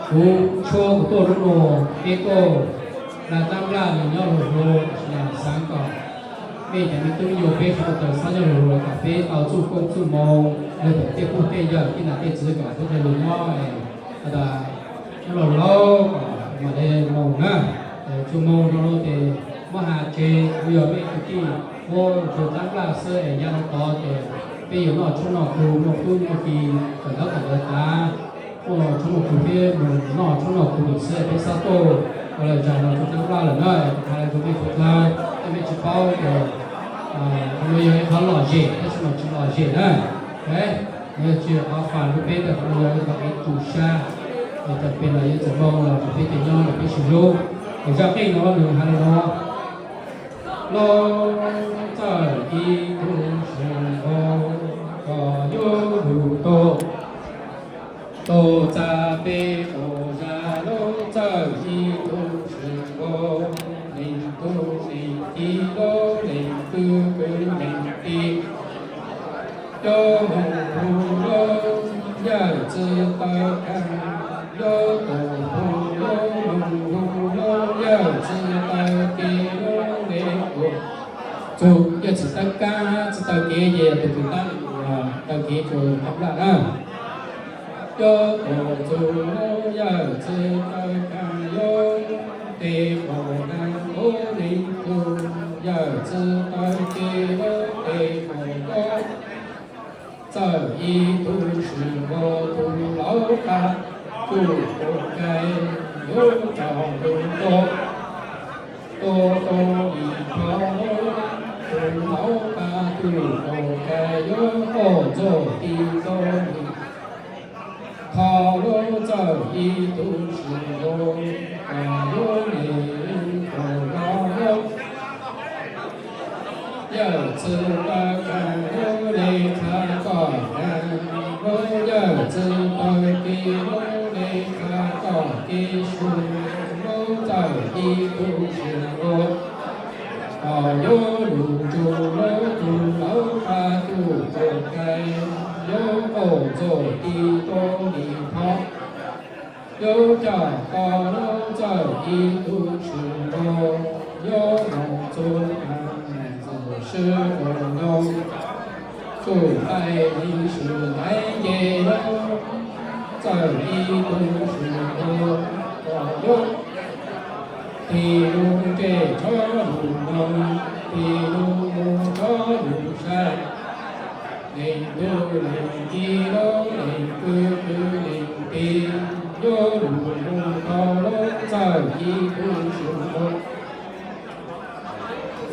Kuv tshuab kuv tuaj lub no, peb tuaj nqa tab nplaj los nyob luag hluas, tam sim no xav kom mej cov me tub me nyuam peb sawv daws txhob nyob luag hluas, kom peb tau txuj koob txuj moo, yog tias tej phooj tej ywg tej nam tej txiv kom peb cov lus nyob, nyob laus laus kom mam li mus na. Txuj moo no ces muab has tseg, kuv yog mej kwv tij, muab tshuab tab nplaj xwb es ya rau tod ces peb yuav noj tshoob noj kug, muaj tub muaj ki, kawm ntaub kawm ntawv tas, muaj tshoob muaj kug peb mus noj tshoob noj kug lawm xwb, peb xob tuaj ua lawm zag no tshuab tab nplaj lawm na. Kuv hais rau mej txhua tus, yog mej tsis paub ces qhov no yog ib qhov lom zem tab sis mas tsis lom zem na. Yog tsis yog qhov fam rau peb ntawm qhov no yog ib qhov kev tu sab, es txawm pem los yuav txawm moo los rau peb cov nyob los peb sib hlub. Es zaj qeej no nws hais li no: Lub txawj ib tug swm nkaus, koj yuav lug tau, tau txaj peb qaum zag. Lub txawj ib tug swm nkaus, leej tub leej tij, lub leej kwv kwv leej tij, yuav lug hu lub yawm txwv taw kag, yuav lug hu lub, lug hu lub yawm txwv taw kev, lub npe hu txug yawm txwv taw kag, txwv taw kev ces tus kwv tab taw kev rau tab nplaj na. Yuav hu txug lub yawm txwv taw kag, yuav tes qaum nag, lub leej tub yawm txwv taw kev, lub tes qaum nag. Txawj ib tug swm nkaus, tus laub qab tug qaum kais, yuav tso lug tua, tua tau li plho, tus laub qab tug qaum kais, yuav qaum ntxuag ti tau li. Tho lub txawj ib tug swm nkaus, koj yuav le qaum los lub yawm txwv taw kag, yuav le qha kom kag, lub yawm txwv taw kev, yuav le qha kom kev su. Lub txawj ib tug swm nkaus, koj yuav lug ntsug lub, tus laub qab tug qaum kais, yuav qaum ntxuag ti tau li plho. Yuav coj tau lub txawj ib tug swm nkaus, yuav moog txug kag ntxawm sib qaum nyoog, tsuj taij leej swm ntaiv nce lub txawj ib tug swm nkaus, koj yuav tig lug ntsej tsob lug noog, tig lug mus tsob lug saib. Leej tub leej tij, lub leej kwv kwv leej tij, yuav lug hu tau lub txawj ib tug swm nkaus.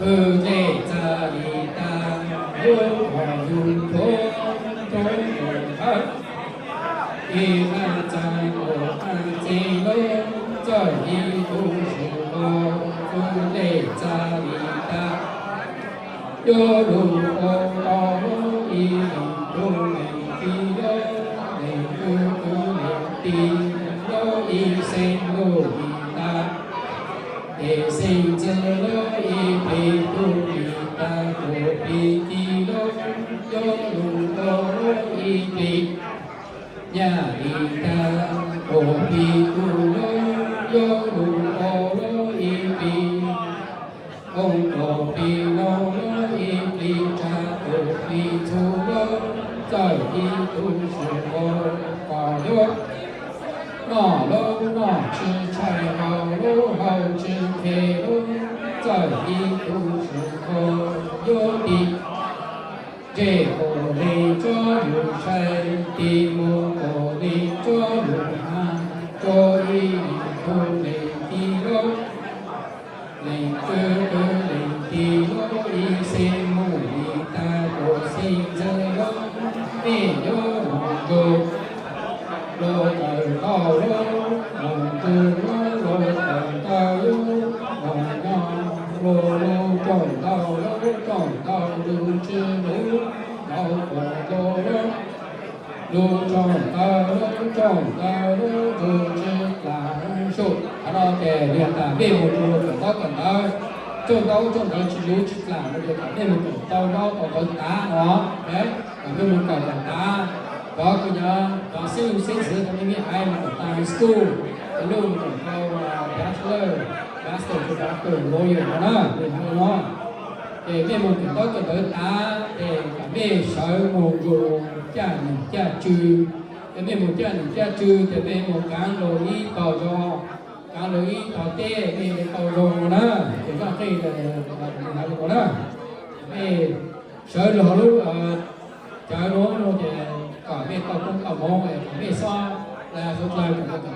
Fwj dlej txav li tas, yuav ua lug thuav roob ua thawj, ib qab txag ua qab txi, lub txawj ib tug swm nkaus. Fwj dlej txav li tas, yuav lug ua tau lub ib leej tub leej tij, lub leej kwv kwv leej tij, lub ib xeeb lug li tas. Tej xeeb ntxwv lub ib plig tug li tas, kaum plig ci lub, yuav lug ua lub ib plig nyaj li tas. Kaum plig tug lub, yuav lug ua lub ib plig nkooj, kaum plig noog lub ib plig tsav, kaum plig txhu lub txawj ib tug swm nkaus. Koj yuav noj lub noj tsi tshaij, haus lub haus tsi nthe, lub txawj ib tug swm nkaus. Yuav tig ntsej kaum leeg tsob lug saib, tig mus kaum leeg tsob lug has, rua ib leeg tug leej tij lub leej kwv kwv leej tij, lub ib xeeb mus li tas, kaum xeeb ntxwv lub, mej yuav mus ntsug lub tawm ntau lub, mus ntsug lub, lub tawm ntau lub, mus nyob lub, lub rooj ntau lub, rooj ntau lub tsi lub, ntau kaum lub lub, lub rooj ntau lub, rooj ntau lub, ntsug tsi dlaag sub. Qhov no ces nwg tas mej mus ntsug kawm ntaub kawm ntawv, rooj ntaub rooj ntawv tsi lub tsi dlaag, nwg tas mej mus kawm tau ntaub tau ntawv tas no, kom mej mus kawm kom tas. Cov kuv nyob cov xeeb lus xeeb ntxwv cov me me ais mas kom tas high school, cov lub mas kom tau bachelor, master, doctor, lawyer no na, nws hais li no. Ces mej mus kawm ntaub kawm ntawv tas ces kom mej sawv mus zus caj neem caj tswv. Ces mej mus caj neem caj tswv ces mej mus kaav lug ib tog zog, kaav lug ib tog teb mej tau zoo na. Ces zaj qeej hais li no na, mej sawv lug hauv lub cawv no no ces kom mej tau koob tau hmoov, kom mej xob la suav dlawg kom